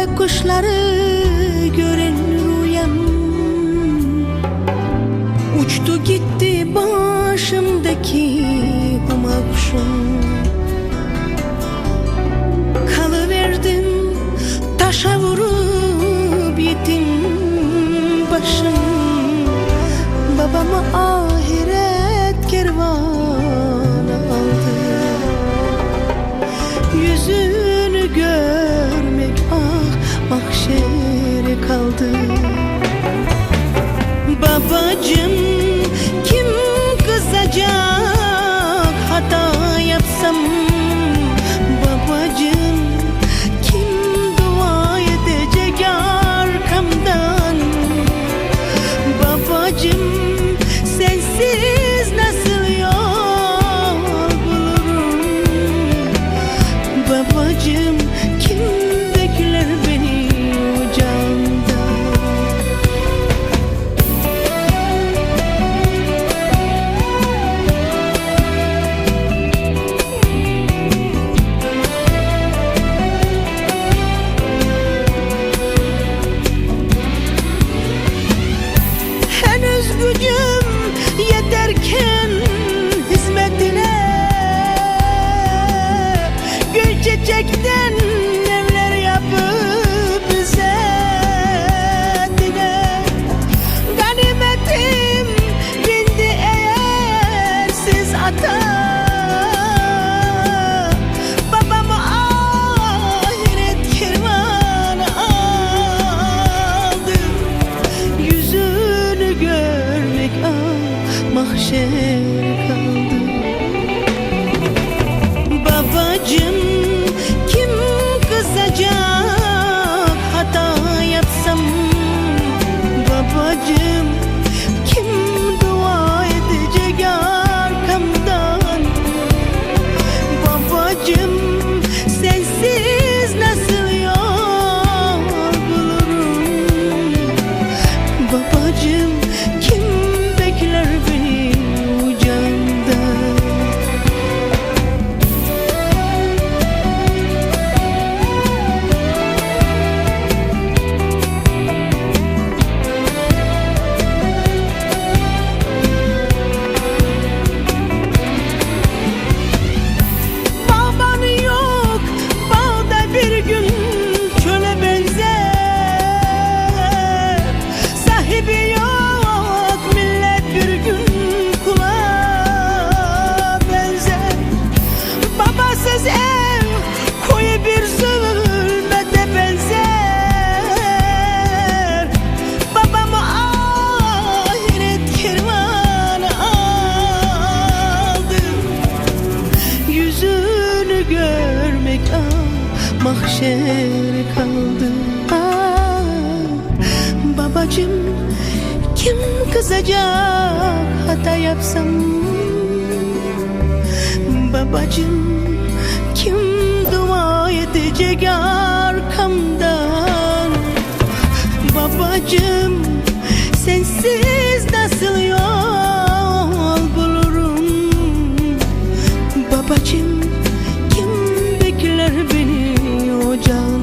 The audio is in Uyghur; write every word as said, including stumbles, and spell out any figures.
قۇشلار گۆرۈن رۇيەم، ئۇچتى گىتتى باشىمدىكى ھۇما قۇشۇم. قالىۋەردىم تاشا ئۇرۇپ يېتىم باشىم، باباممۇ ئاخىرەت كەرۋانى ئالدى. يۈزىنى كۆرمەك ئاھ ماھشەر قالدى. باباجىم، كىم قىزاجاق خاتا ياپسام؟ باباجىم، كىم دۇئا ئېتىجەك ئارقامدان؟ باباجىم، سەنسىز ناسىل يول بولۇرۇم؟ باباجىم، كىم بەكلەر مېنى ئۇ جاندا؟ ھەنۇز كۈچۈم يېتەركەن خىزمىتىنى، گۈل چېچەكتىن ئەۋلەر ياپىپ ئىززەتىنى. غەنىيمىتىم بىندى ئەيەرسىز ئاتا، باباممۇ ئاخىرەت كەرۋانى ئالدى. يۈزىنى كۆرمەك ئاھ ماھشەر قالدى. باباجىم، كىم قىزاجاق خاتا ياپسام؟ باباجىم، كىم دۇئا ئېتىجەك ئارقامدان؟ باباجىم، سەنسىز ناسىل يول بولۇرۇم؟ باباجىم، كىم بەكلەر مېنى ئۇ جاندا؟ باغبانى يوق باغدا بىر گۈل چۆلگە بەنزەر، ساھىبى يوق مىللەت بىر گۈل كولاغا بەنزەر. باباسىز ئەر كويى بىر زۇلمەتكە بەنزەر. باباممۇ ئاخىرەت كەرۋانى ئالدى. يۈزىنى كۆرمەك ئاھ ماھشەر قالدى. ئاھ، باباجىم، كىم قىزاجاق خاتا ياپسام؟ باباجىم، كىم دۇئا ئېتىجەك ئارقامدان؟ باباجىم، سەنسىز ناسىل يول بولۇرۇم؟ باباجىم، كىم بەكلەر مېنى ئۇ جاندا؟